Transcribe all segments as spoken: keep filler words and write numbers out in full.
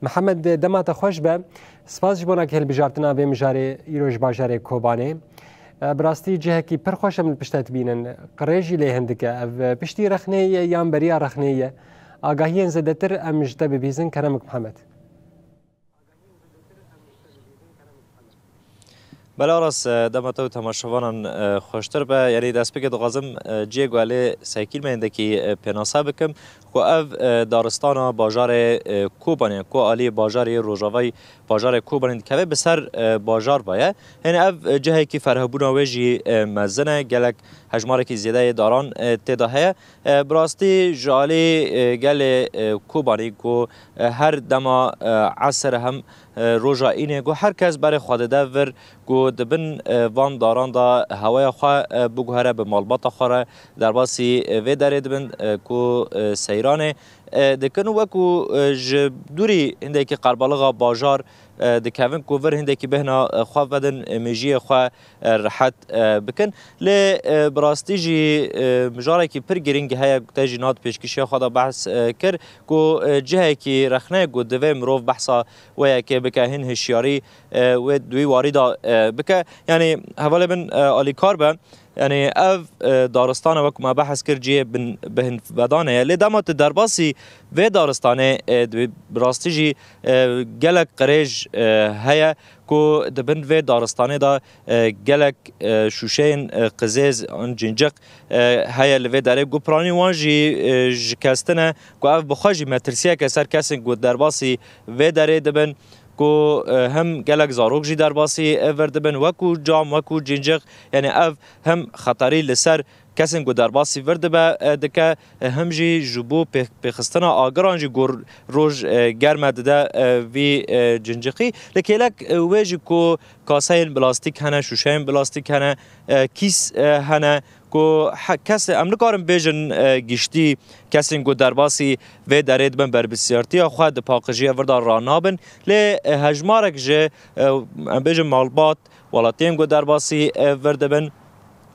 Mihemed, dema te xweş be. Spas ji bona hilbijartina vê mijarê îro ji bajarê Kobanê. E, bi rastî cihekî pir xweş e, em li pişt te dibînin. Qirêj jî lê hin dike. Ev, e, piştî rexneyê ye yan beriya rexneyê ye? Agahiyên zêdetir em ji te bibihîzin, kerem bik Mihemed. Bela Aras, e, dema te û temaşevanan, e, xweştir be. Yanî destpêkê dixwazim, e, cihê ku ez lê sekîn me hindekî, e, pênase bikim ku ev, e, daristana bajarê, e, Kobanê, ku alî bajarê Rojavayê bajarê Kobanê dikeve, bi ser, e, bajar ve ye. Yanî ev, e, cihekî ferhbûna wê jî, e, mezin e, gelek hejmarekî zêde yê daran, e, tê de heye. E, bi rastî ji alî, e, gelê, e, Kobanî ku, e, her dema, e, esir hem, e, roja înê ku her kes berê xwe dide vir ku di bin, e, van daran de hewaya xwe, e, biguhere, bi malbata xwe re derbasî, e, vê derê dibin, e, ku, e, seyranê, e, dikin û wekû, e, ji dûrî hindekî qerbalixa bajar, e, dikevin ku vir hindekî bêhna, e, xwe vedin, e, mêjiyê xwe, e, rehet, e, bikin. Lê, e, bi rastî jî, e, mijarekî pir girîng heye, te jî niha di pêşkêşiya xwe de behs, e, kir ku, e, cihekî rexne ku divê mirov behsa wê yekê bike, hin hişyarî, e, wê di wî warî de, e, bike. Yanî hevalê min, e, alîkar be. Yanî ev, e, daristane wek me behs kir cihê bin, bihinvedanê ye. Lê dema tu derbasî vê daristanê, e, dibî, bi rastî jî, e, gelek qirêj, e, heye ku di bin vê daristanê de, e, gelek, e, şûşeyên, e, qizêz an cinciq, e, heye li vê derê. Ku piranî wan jî, e, şikestin e, ku ev bi xwe jî metirsiyeke ser kesên ku derbasî vê derê dibin. Ku, e, hem gelek zarok jî derbasî, e, vir dibin, wekû cam, wekû cinciq, yanî ev hem xeterî li ser kesên ku derbasî vir dibe, e, dike, e, hem jî ji bo pê-, pêxistina agiran jî ku roj, e, germe dide, e, vî, e, cinciqî. Li kêlek, e, wê jî ku kaseyên plastîk hene, şûşeyên plastîk hene, e, kîs, e, hene, ku he-, kes, em nikarin bêjin, e, giştî kesên ku derbasî vê derê dibin berpirsiyartiya xwe di paqijiya vir de ranabin, lê, e, hejmarek ji, e, em bêjin malbat, welatiyên ku derbasî, e, vir dibin,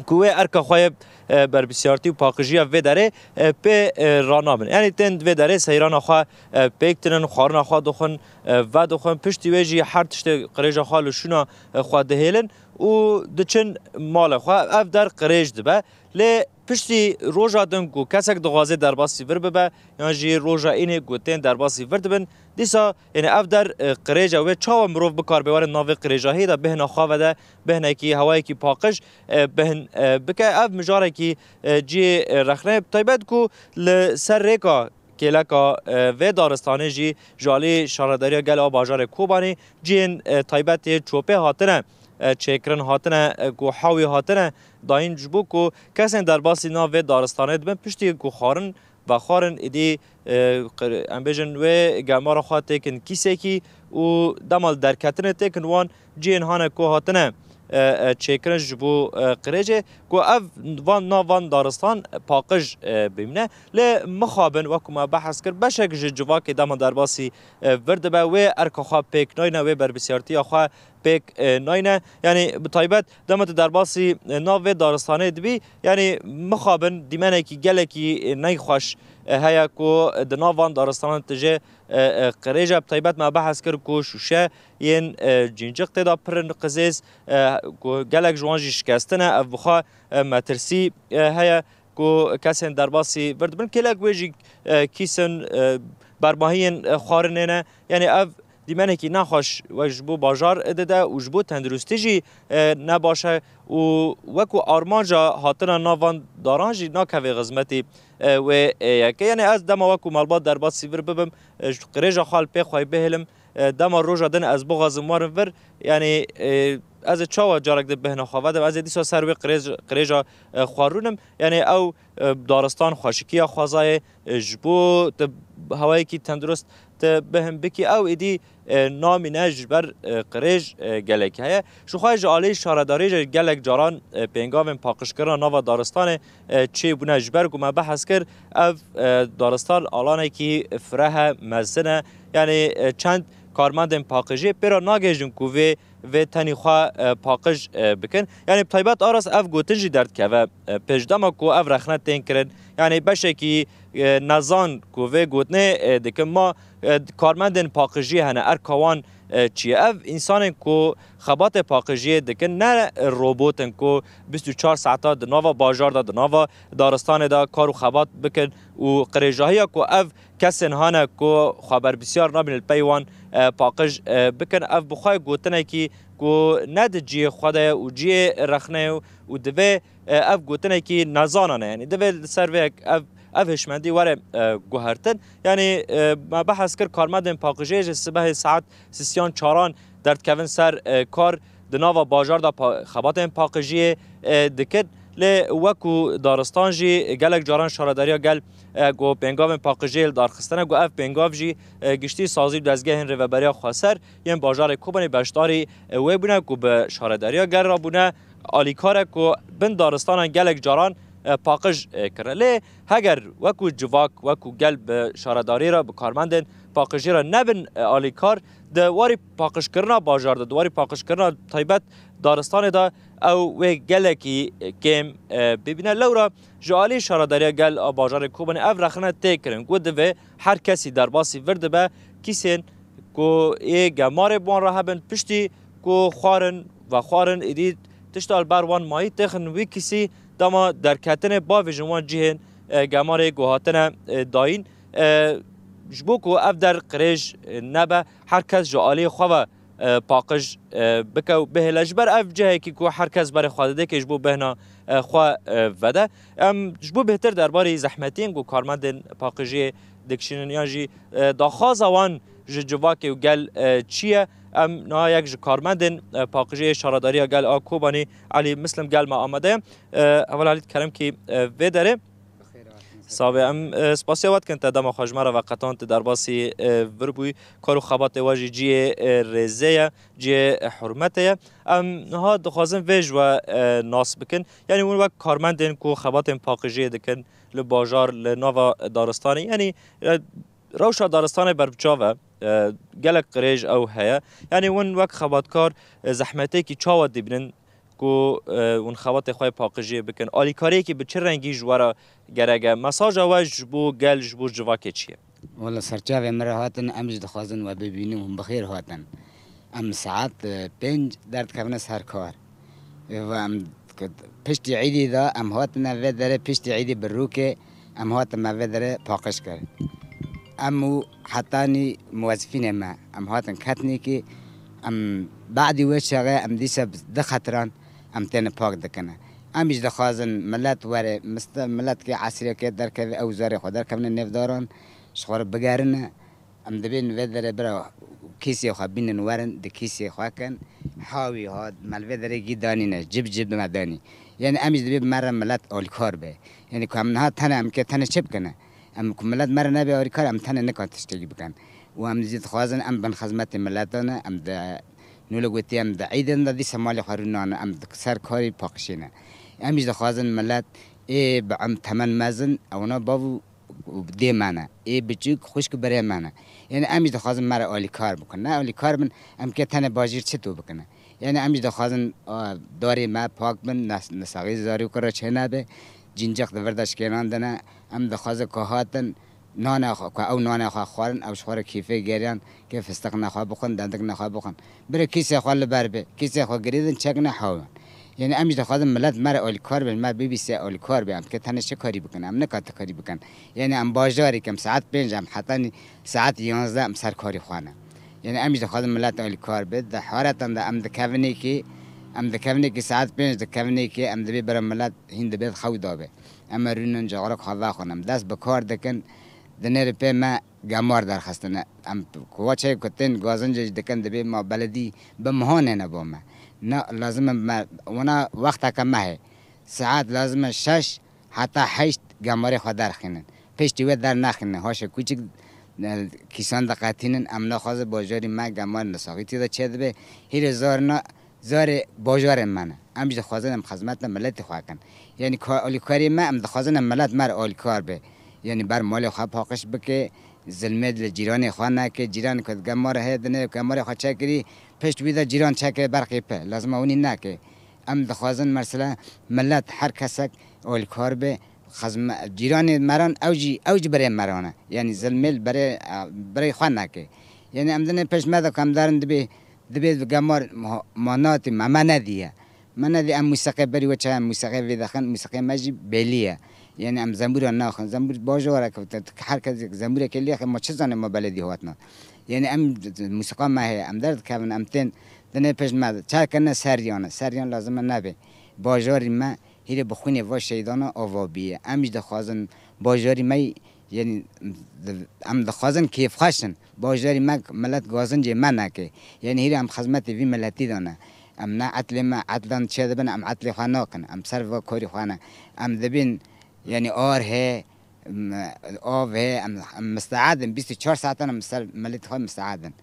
ku wê erka xwe yê, e, berpirsiyartî û paqijiya vê derê, e, pê, e, ranabin. Yanî tên di vê derê seyrana xwe, e, pêk tinin, xwarina xwe dixwin, e, vedixwin, piştî wê jî her tiştê qirêja xwe li şûna, e, xwe dihêlin û diçin malê xwe. Ev der qirêj dibe. Lê piştî roja din ku kesek dixwaze derbasî vir bibe, yan jî roja înê ku tên derbasî vir dibin, dîsa, yanî ev der, e, qirêj e, wê çawa mirov bikaribe were navê qirêjahiyê de bêhna xwe vede, bêhnekî hewayekî paqij, e, bêhn, e, bike. Ev mijarekî, e, cihê, e, rexne ye. Bi taybet ku li ser rêka kêleka, e, vê daristanê jî ji alî Şaredariya Gel a Bajarê Kobanê cihên, e, taybet yê çopê hatine, e, çêkirin, hatine, e, ku hewî hatine dayîn, ji bo ku kesên derbasî nav vê daristanê dibin, piştî ku xwarin vexwarin, êdî, e, qir-, em bêjin wê gemara xwe têkin kîsekî û dema li derketinê têkin wan cihên hane ku hatine, e, e, çêkirin ji bo, e, qirêcê, ku ev van, nav van daristan paqij, e, bimîne. Lê mixabin, wekû me behs kir, beşek ji civakê dema derbasî, e, vir dibe, wê erka xwe pêk nayne, wê berpirsiyartiya xwe pêk, e, nayne. Yanî bi taybet dema tu derbasî, e, nav vê daristanê dibî, yanî mixabin dîmenekî gelekî, e, neyxweş, e, heye ku di nav van daristanan tije, e, e, qirêj e. Bi taybet me behs kir ku şûşe yên, e, cînciq tê de pir in, qizêz, e, ku gelek ji wan jî şikestin e, ev bi xwe, e, metirsî, e, heye ku kesên derbasî vir dibin. Kêlek wê jî, e, kîsin, e, bermahiyên, e, xwarinê ne. Yanî ev dîmenekî nexweş wek ji bo bajar dide û ji bo tenduristî jî, e, ne baş e û wekû armanca hatina nav van daran jî nakeve xizmetî, e, wê, e, yekê. Yanî ez dema wekû malbat derbasî vir bibim, e, ji qirêja xwe li pê xwe bihêlim, e, dema roja din ez bixwazim werim vir, yanî, e, ez ê çawa carek din bêhna xwe vedim, ez ê dîsa ser wê qirêj-, qirêja, e, xwe rûnim. Yanî ew, e, daristan xweşikiya xwezayê, e, ji bo tu hewayekî tendurist tu bêhn bikî, ew êdî, e, namîne ji ber, e, qirêj, e, gelekî heye. Ji xwe ji alî şaredarî jî gelek caran, e, pêngavên paqijkirina nava daristanê, e, çêbûne. Ji ber ku me behs kir, ev, e, daristan alanekî fireh e, mezin e. Yanî, e, çend karmendên paqijiyê pê re nagihêjin ku vê, vê tenî xwe, e, paqij, e, bikin. Yanî bi taybet Aras ev gotin jî derdikeve, e, pêş dema ku ev rexne tên kirin. Yanî beşekî, e, nezan ku vê gotinê, e, dikin, ma E, karmendên paqijiyê hene, erka wan, e, çi ye? Ev însanên ku xebatê paqijiyê dikin, ne robot in ku bîst û çar saeta di nava bajar de, di nava daristanê de kar û xebat bikin û qirêjahiya ku ev kesên hene ku xwe berpirsiyar nabînin li pey wan, e, paqij, e, bikin, ev bi xwe gotinekî ku ne di cihê xwe de ye û cihê rexne ye û divê, e, ev gotinekî nezanan e. Yanî divê li ser vê yek ev, ev hişmendî were, e, guhertin. Yanî, e, me behs kir, karmendên paqijiyê ji sibehê saet sisiyan çaran derdikevin ser, e, kar, di nava bajar de pa-, xebatên paqijiyê, e, dikin. Lê wekû daristan jî gelek caran şaredariya gel, e, ku pêngavên paqijiyê li dar xistine, ku ev pêngav jî, e, giştî sazî û dezgehên Rêveberiya Xweser yên bajarê Kobanê beşdarî, e, wê bûne ku bi şaredariya gel re bûne alîkar e ku bin daristanan gelek caran, e, paqij, e, kirine. Lê heger wekû civak, wekû gel bi şaredarî re, bi karmendên paqijî re nebin, e, alîkar, di warî paqijkirina bajar de, di warî paqijkirina taybet daristanê de ew wê gelekî, e, kêm, e, bibîne. Lewra ji alî şaredariya gel a bajarê Kobanê ev rexne tê kirin ku divê her kesî derbasî vir dibe, kîsên ku ê gemarê bi wan re hebin, piştî ku xwarin vexwarin, êdî tişta li ber wan mayî têxin wî kîsî, dema derketinê bavêjin wan cihên, e, gemarê ku hatine, e, dayîn. E, ji bo ku ev der qirêj, e, nebe, her kes ji aliyê xwe ve, e, paqij, e, bike û bihêle. Ji ber ev cihekî ku her kes berê xwe didê, kê ji bo bêhna, e, xwe, e, vede. Em ji bo bêhtir derbarê zehmetiyên ku karmendên paqijiyê dikişînin yan jî, e, daxwaza wan ji civakê û gel, e, çi ye? Em niha yek ji karmendên, e, paqijiyê şaredariya gel a Kobanî, Elî Mislim, gel me amade ye. E, heval Elî, dikerem kî, e, vê derê. Sabê em, e, spasiya we dikin te dema xwe ji me re veqetand, tu derbasî, e, vir bûyî. Kar û xebatê we jî cihê, e, rêzê ye, cihê, e, hurmetê ye. Em niha dixwazin vê ji we, e, nas bikin. Yanî hûn wek karmendên ku xebatên paqijiyê dikin li bajar, li nava daristanê, yanî, e, rewşa daristanê berbiçav e, e, gelek qirêj ew heye. Yanî hûn wek xebatkar, e, zehmetêkî çawa dibînin ku, e, hûn xebatê xwe yê paqijiyê bikin? Alîkariyekî bi çi rengî ji we re gerek e? Mesaja we ji bo gel, ji bo civakê çi ye? Wela serçavê min re hatin, em jî dixwazin we bibînin, hûn bi xêr hatin. Em saet, e, pênc derdikevine ser kar. Ê va em, piştî îdî de em hatine vê derê, piştî îdî bi rûkê em hatine vê derê paqij kir. Em û hetanî muwezifînê me, em hatin ketnîkî, em badî wê çaxê em dîsa di xetiran em têne pak dikine. Em jî dixwazin milet were, miste-, milet kê esrê kê derkeve, ew zarê xwe derkevine nêvdaran, ji xwe re bigerine. Em dibên vê derê bira kîsê xwe bînin werin, di kîsê xwe kin. Hawî hat, me li vê derê gî danîne, cib cib me danî. Yanî em jî dibê bi me re milet alîkar be. Yanî ku em niha tene, em kê tene çi bikine? Em ku milet me re nebe alîkar, em tene nikan tiştekî bikin. Û em jî dixwazin em bin xizmetê miletan e, em di, nû li gotî em di îdin de dîsa malê xwe rûnane, em di ser karî paqijê ne. Em jî dixwazin milet ê bi em temen mezin, ewna bav û û dê me ne. Ê biçûk xwişk birê me ne. Yanî em jî dixwazin me re alîkar bikin. Ne alîkar bin, em kê tenê bajêr çito bikine. Yanî em jî dixwazin, a, darê me pak bin, nes-, nesaxî zarokê re çênebe. Cincik di vir de şikênandine. Em dixwazin ku hatin, nane xwe, ku ew nane xwe xwarin, ew ji xwe re kêfê geriyan, kê fistiqine xwe bixwin, dendikine xwe bixwin. Bire kîsê xwe li ber be, kîsê xwe girêdin çekine hawin. Yanî em jî dixwazin milet me re alîkar bin, me bibîse alîkar be, em kê tenê çi karî bikin, em nika ti karî bikin. Yanî em bajarê ke em saet pênc em hetanî saet yanzdeh em ser karî xwe ne. Yanî em jî dixwazin milet alîkar be, di haretan de em dikevinê kê, em dikevinê kê saet pênc dikevinê kê, em dibê bira milet hîn dibê xew dabe. Em ê rûnin caxirek xwe vexwin, em dest bi kar dikin, dinêrê pê me gemar derxistine. Em kuwa çê ku tên gazincê jî dikin dibê ma beledî bi mihanê ne bo me. Na lazim e me, wana wexteke me heye. Saet lazim e şeş heta heşt gemarê xwe derxînin. Piştî wê dernaxînin. Haşê kûçik, e, kîsan diqetînin. Em naxwaze bajarî me gemar nesaxîtî de çêdibe. Hîrê zarina zarê bajarê me ne. Em jî dixwazin em xizmeta miletê xwe kin. Yanî ka-, alîkarê me, em dixwazin em milet me re alîkar be. Yanî ber malê xwe paqij bike, zilmê li cîranê xwe neke, cîran ku gemar heye dinê gemarê xwe çekirî, pişt wî de cîran çeke berqê pe. Lazim e winî neke. Em dixwazin mesela milet her kesek alîkar be, Xizme-, cîranê meran ew jî, ew jî birê meran e. Yanî zilmê li birê, birê xwe nake. Yanî em dinê pêş me de ku em darin dibê, dibê bi gemar ma-, manatî me, me nediye. Me nedî em mûseqê berî we çayan mûseqê vê dixin, mûseqê me jî belî ye. Yanî em zembûra naxin. Zembûr bajarek, te, te, her kes zembûrekê lêxe, ma çi zanê ma beledî hatna. Yanî em mûseqa me heye, em derdikevin, em tên dinê pêş me de. Çarkirine seryan e, seryan lazim e nebe. Bajarî me hîrê bi xwînê va şehîdana ava bîye. Em jî dixwazin bajarî me, yanî em dixwazin kêfxweş in. Bajarî me milet gazincê me neke. Yanî hîrê em xizmetê vî miletî de ne. Em ne etlê me, etlan çêdibin, em etlê xwe nakin. Em ser va korî xwe ne. Em dibîn, yanî ar heye, m-, av heye, em, em misteed in, bîst û çar saetan em ser miletê xwe misteed in.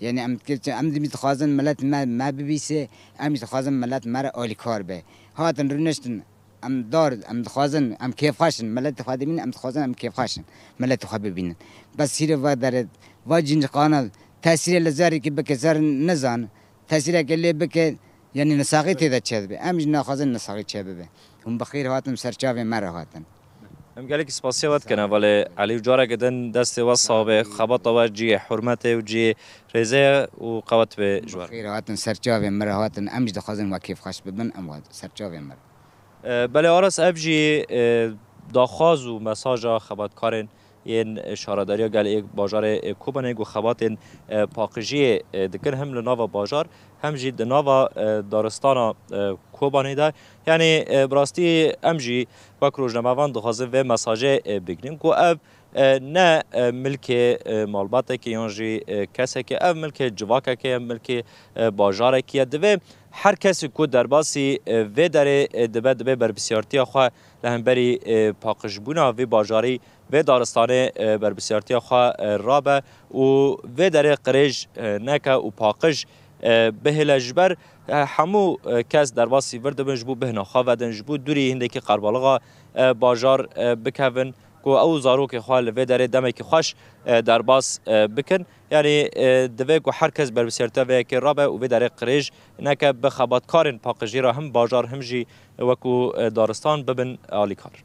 Yanî em dikir çi, em dibî dixwazin milet me, me bibîse, em jî dixwazin milet me re alîkar be. Hatin rûniştin, em dar, em dixwazin, em kêfxweş in, miletê xwe dibînin, em dixwazin em kêfxweş in, miletê xwe bibînin. Bes hîrê va derê, va cinciqana tesîrê li zerekî bike, zer nizan, tesîrekê lê bike, yanî nisaxî tê de çêdibe. Em jî naxwazin nisaxî çêbibe. Hûn bi xêr hatin, ser çavê me re hatin. Em gelekî spasiya we dikin, hevalê Elî, û careke din destê we sax be, xebata we cihê hurmetê û cihê rêzê ye û qewet be ji we re. Xêr hatin, ser çavê me re hatin, em jî dixwazin we kêfxweş bibin, em we ser çavê me re. E, belê Aras, ev jî, e, daxwaz û mesaja xebatkarên yên şaredariya gel ê bajarê, e, Kobanê ku xebatên, e, paqijiyê, e, dikin, hem li nava bajar, hem jî di nava, e, daristana, e, Kobanê de. Yanî, e, bi rastî em jî wek rojnamevan dixwazin vê mesajê, e, bigrin ku ev, e, ne, e, milkê, e, malbatekê yan jî, e, kesekê, ev milkê civakekê ye, milkê, e, bajarekî ye. Divê her kesî ku derbasî, e, vê derê, e, dibe, divê berpirsiyartiya xwe li hemberî, e, paqijbûna vê bajarî, vê daristanê, e, berpirsiyartiya xwe, e, rabe û vê derê qirêj, e, neke û paqij, e, bihêle. Ji ber, e, hemû, e, kes derbasî vir dibin ji bo bêhna xwe vedin, ji bo dûrî hindekî qerbalixa, e, bajar, e, bikevin, ku ew zarokê xwe li vê derê demekî xweş, e, derbas, e, bikin. Yanî, e, divê ku her kes berpirsiyartiya vê yekê rabe û vê derê qirêj neke, bi xebatkarên paqijî re him bajar him jî wekû, e, daristan bibin alîkar.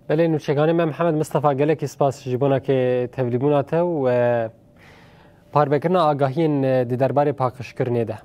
Belê, nûçeganê me Mihemed Mistefa, gelekî spas ji bona ke tevlîbûna te û, e, parvekirina agahiyên, e, di derbarê paqijkirinê de.